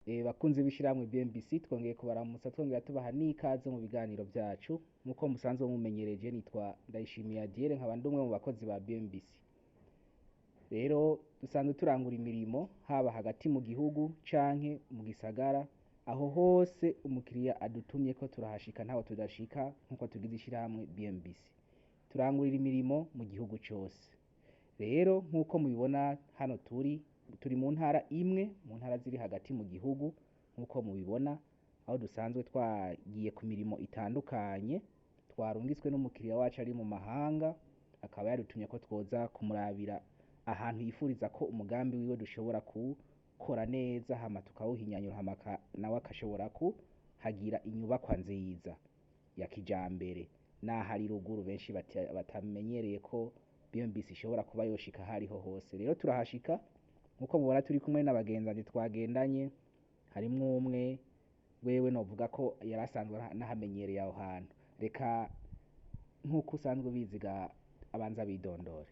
Bakunzi b'ishirahamwe BMBC, twongeye kubaramutsa, twongera tubaha n'ikaze mu biganiro vyacu. Nk'uko musanzwe mumenyereje, nitwa Ndayishimiye Adiere, nkaba ndi umwe mu bakozi ba BMBC. Rero dusanzwe turangura imirimo haba hagati mu gihugu canke mu gisagara, aho hose umukiriya adutumye ko turahashika, ntaho tudashika. Nk'uko tugize ishirahamwe BMBC, turangurira imirimo mu gihugu cose. Rero nk'uko mubibona, hano turi mu ntara imwe mu ntara ziri hagati mu gihugu, nk'uko mubibona, aho dusanzwe twagiye ku mirimo itandukanye twarungitswe n'umukiriya wacu ari mu mahanga, akaba yadutumye ko twoza kumurabira ahantu yifuriza ko umugambi wiwe dushobora kuwukora neza, hama tukawuhinyanyura, hama nawe akashobora kuhagira inyubakwa nziza ya kijambere. Naho ari ruguru, benshi batamenyereye ko BMBC ishobora kuba yoshika hariho hose. Rero turahashika. Nkuko mubona, turi kumwe na bagenzanje twagendanye, harimwo umwe wewe novuga ko yari asanzwe anahamenyereye aho hantu. Reka nk'uko usanzwe ubiziga abanza bidondore.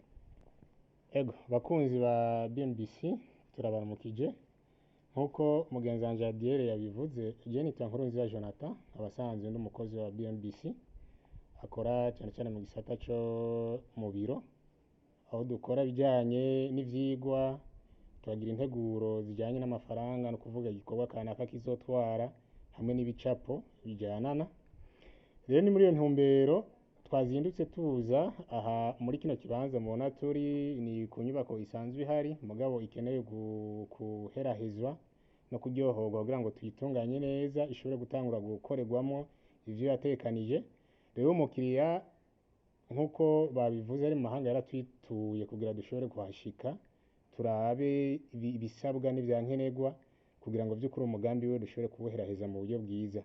Ego, bakunzi ba BMBC, turabaramukije. Nk'uko mugenzi wanje Adiere yabivuze, je nitwa Nkurunziza Jonathan, abasanzwe ndi umukozi wa BMBC akora cyane cyane mu gisata cyo mu biro, aho dukora ibijyanye n'ivyigwa, turagira integuro zijyanye n'amafaranga, no kuvuga igikorwa kanaka kizotwara hamwe n'ibicapo bijyanana. Rero ni muri iyo ntumbero twazindutse tuza aha muri kino kibanza mubona turi. Ni ku nyubako isanzwe ihari, mugabo ikeneye guherahezwa no kuryohorwa kugira ngo tuyitunganye neza, ishobore gutangura gukorerwamo ivyo yatekanije. Rero umukiriya, nk'uko babivuze, ari mu mahanga, yaratwituye kugira dushobore kuhashika, turabe ibisabwa n'ivyankenerwa kugira ngo vy'ukuri umugambi we dushobore kuwuheraheza mu buryo bwiza.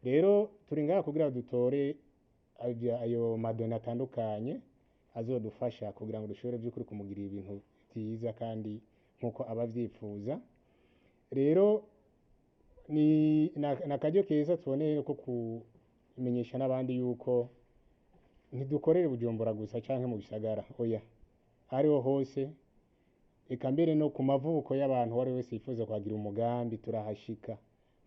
Rero turi ngaha kugira dutore ayo madoni atandukanye azodufasha kugira ngo dushobore by'ukuri kumugirira ibintu vyiza kandi nk'uko aba avyifuza. Rero ni nakaryo keza tuboneye ko kumenyesha n'abandi yuko ntidukorere Bujumbura gusa canke mu bisagara, oya, ariho hose, eka mbere no ku mavuko y'abantu. Uwo ari we wese yifuza kuhagira umugambi, turahashika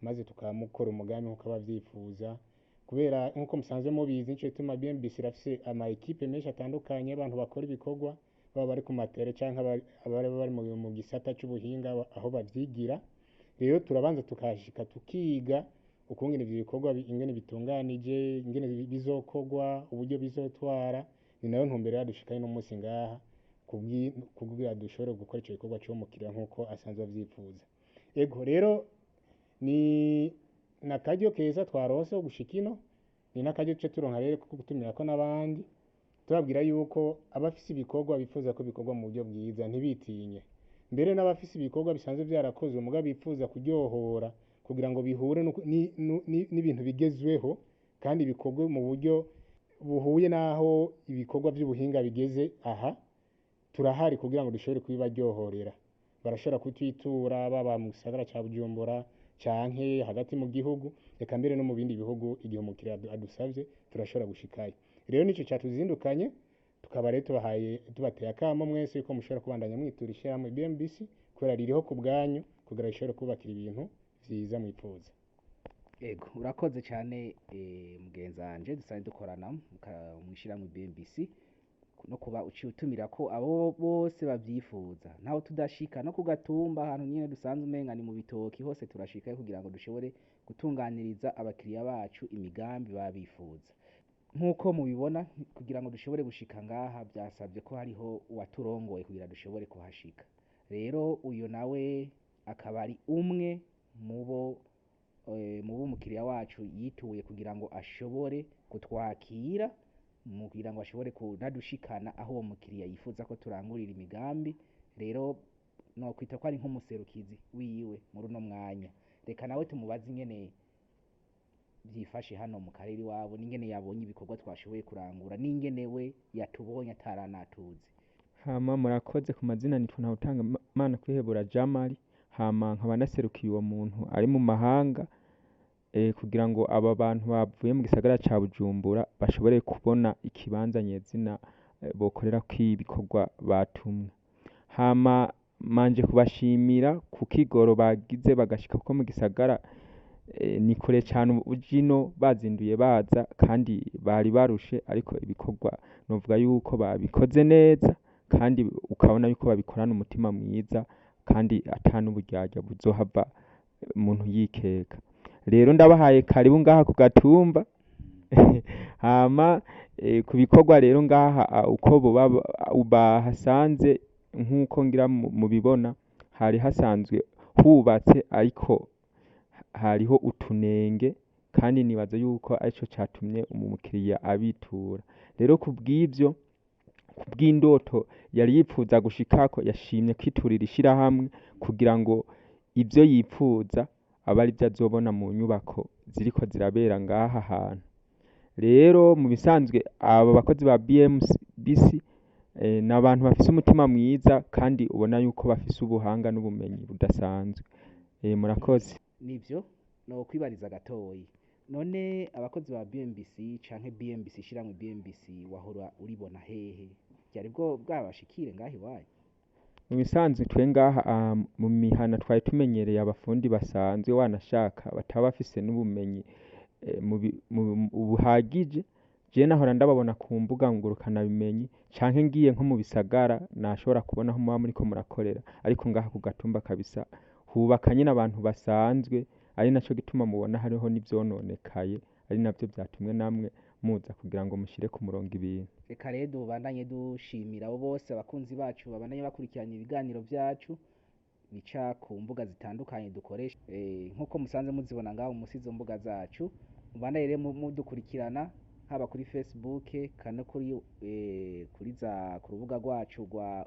maze tukamukora umugambi nk'uko aba avyifuza. Kubera nk'uko musanzwe mubizi, nico gituma BMBC irafise ama ekipe menshi atandukanye y'abantu bakora ibikorwa, baba bari ku matere canke abari bari mu gisata c'ubuhinga aho bavyigira. Rero turabanza tukahashika, tukiga ukungene ivyo bikorwa ingene bitunganije, ingene bizokorwa, uburyo bizotwara. Ni nayo ntumbero yadushikanye no munsi ngaha kugira dushobore gukora ico gikorwa c'uwo mukiriya nk'uko asanzwe avyifuza. Ego, rero ni nakaryo keza twaronse ko gushika ino, ni n'akaryo duce turonka rero ko gutumirako n'abandi, tubabwira yuko abafise ibikorwa bifuza ko bikorwa mu buryo bwiza ntibitinye. Mbere n'abafise ibikorwa bisanzwe vyarakozwe mugabo bifuza kuryohora kugira ngo bihure n'ibintu bigezweho kandi bikorwe mu buryo buhuye n'aho ibikorwa vy'ubuhinga bigeze aha, turahari kugira ngo dushobore kubibaryohorera. Barashobora kutwitura, baba mu gisagara ca Bujumbura canke hagati mu gihugu, eka mbere no mu bindi bihugu. Igihe umukiriya adusavye, turashobora gushikayo. Rero nico catuzindukanye, tukaba rero tubahaye, tubateye akamo mwese yuko mushobora kubandanya mwitura ishirahamwe BMBC, kubera ririho ku bwanyu kugira rishobore kubakira ibintu vyiza mwipfuza. Ego, urakoze cyane, mugenzi wanje dusanzwe dukorana mw'ishirahamwe BMBC, no kuba uciye utumira ko abo bose bavyifuza. Ntaho tudashika, no ku gatumba, ahantu nyene dusanzwe umenga ni mu bitoki, hose turashikayo kugira ngo dushobore gutunganiriza abakiriya bacu imigambi baba bifuza. Nk'uko mubibona, kugira ngo dushobore gushika ngaha byasabye ko hariho uwaturongoye kugira dushobore kuhashika. Rero uyo nawe akaba ari umwe mubo mubo umukiriya wacu yituye kugira ngo ashobore kutwakira, mu kugira ngo ashobore kunadushikana aho uwo mukiriya yifuza ko turangurira imigambi. Rero nokwita ko ari nk'umuserukizi wiwe muri uno mwanya. Reka nawe tumubaze ingene vyifashe hano mu karere iwabo, n'ingene yabonye ibikorwa twashoboye kurangura, n'ingene we yatubonye ataranatuzi. Hama murakoze. Ku mazina nitwa Ntawutanga Mana Kwihebura Jamali, hama nkaba naserukiye uwo muntu ari mu mahanga, kugira ngo aba bantu bavuye mu gisagara ca Bujumbura bashobore kubona ikibanza nyezina bokorerako ibikorwa batumwe. Hama Manje kubashimira ku kigoro bagize bagashika kuko mu gisagara ni kure cane uja ino bazinduye baza kandi bari barushe, ariko ibikorwa novuga yuko babikoze neza kandi ukabona yuko babikorana umutima mwiza kandi ata n'uburyarya buzohava umuntu yikeka. Rero ndabahaye karibu ngaha ku gatumba hama ku bikorwa rero ngaha uko boba bahasanze nk'uko ngira mubibona hari hasanzwe hubatse ariko hariho utunenge kandi nibaza yuko arico catumye umukiriya abitura. Rero kubw'ivyo, kubw'indoto yari yipfuza gushikako yashimye kwiturira ishirahamwe kugira ngo ivyo yipfuza abe arivyo azobona mu nyubako ziriko zirabera ngaha hantu. Rero mu bisanzwe aba bakozi ba BMBC ni abantu bafise umutima mwiza kandi ubona yuko bafise ubuhanga n'ubumenyi budasanzwe. Murakoze. Nivyo nokwibariza gatoyi, none abakozi ba BMBC canke BMBC, ishirahamwe BMBC wahora uribona hehe? Ryari bwo bwabashikire ngaha iwanyu? Mu bisanzwe twe ngaha mu mihana twari tumenyereye abafundi basanzwe wanashaka bataba bafise n'ubumenyi buhagije. Jewe nahora ndababona ku mbuga ngurukanabumenyi canke ngiye nko mu bisagara nashobora kubona aho muba muriko murakorera, ariko ngaha ku gatumba kabisa hubaka nyene abantu basanzwe, ari naco gituma mubona hariho n'ivyononekaye, ari navyo vyatumye namwe muza kugira ngo mushire ku murongo ibintu. Reka rero tubandanye dushimira abo bose abakunzi bacu babandanye bakurikirana ibiganiro vyacu bica ku mbuga zitandukanye dukoresha, nk'uko musanze muzibona ngaho musi izo mbuga zacu. Mubandanye rero mudukurikirana haba kuri Facebook eka no kuri kuri za ku rubuga rwacu rwa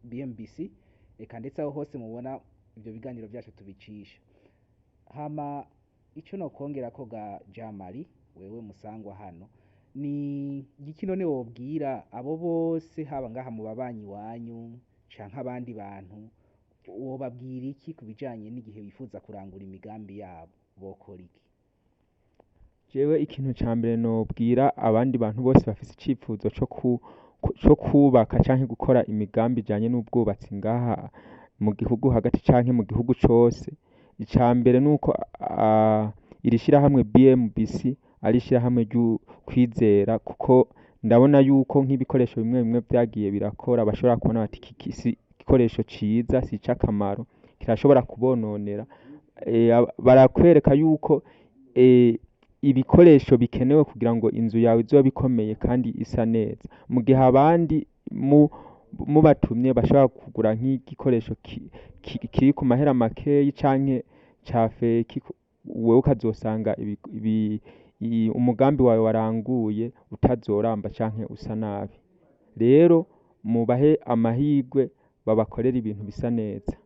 BMBC, eka ndetse aho hose mubona ivyo biganiro vyacu tubicisha. Hama ico nokongerako ga Jean Marie, wewe musangwa hano, ni igiki none wobwira abo bose haba ngaha mu babanyi iwanyu canke abandi bantu, wobabwira iki ku bijanye n'igihe bifuza kurangura imigambi yabo, bokora iki? Jewe ikintu ca mbere nobwira abandi bantu bose bafise icifuzo co kubaka canke gukora imigambi ijanye n'ubwubatsi ngaha mu gihugu hagati canke mu gihugu cose, ica mbere nuko iri shirahamwe BMBC ari ishirahamwe ry'ukwizera, kuko ndabona yuko nk'ibikoresho bimwe bimwe vyagiye birakora bashobora kubona bati iki si igikoresho ciza, si ic'akamaro, kirashobora kubononera. Barakwereka yuko ibikoresho bikenewe kugira ngo inzu yawe izobe ikomeye kandi isa neza, mu gihe abandi mubatumye bashobora kugura nk'igikoresho kiri ku mahera makeyi canke ca feki, wewe ukazosanga umugambi wawe waranguye utazoramba canke usa nabi. Rero mubahe amahirwe babakorere ibintu bisa neza.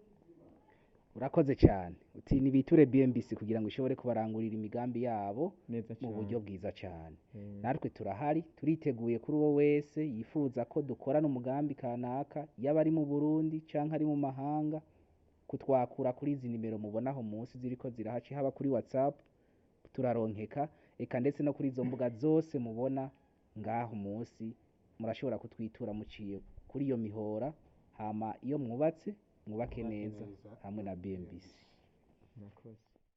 Urakoze cane. Uti nibiture BMBC kugira ngo ishobore kubarangurira imigambi yabo neza mu buryo bwiza cane. cane. Natwe turahari, turiteguye kuri uwo wese yifuza ko dukorana umugambi kanaka, yaba ari mu Burundi canke ari mu mahanga, kutwakura kuri izi nimero mubona aho munsi ziriko zirahaca, haba kuri WhatsApp turaronkeka, eka ndetse no kuri izo mbuga zose mubona ngaho munsi murashobora kutwitura muciye kuri iyo mihora. Hama iyo mwubatse mwubake neza hamwe na BMBC. Murakoze.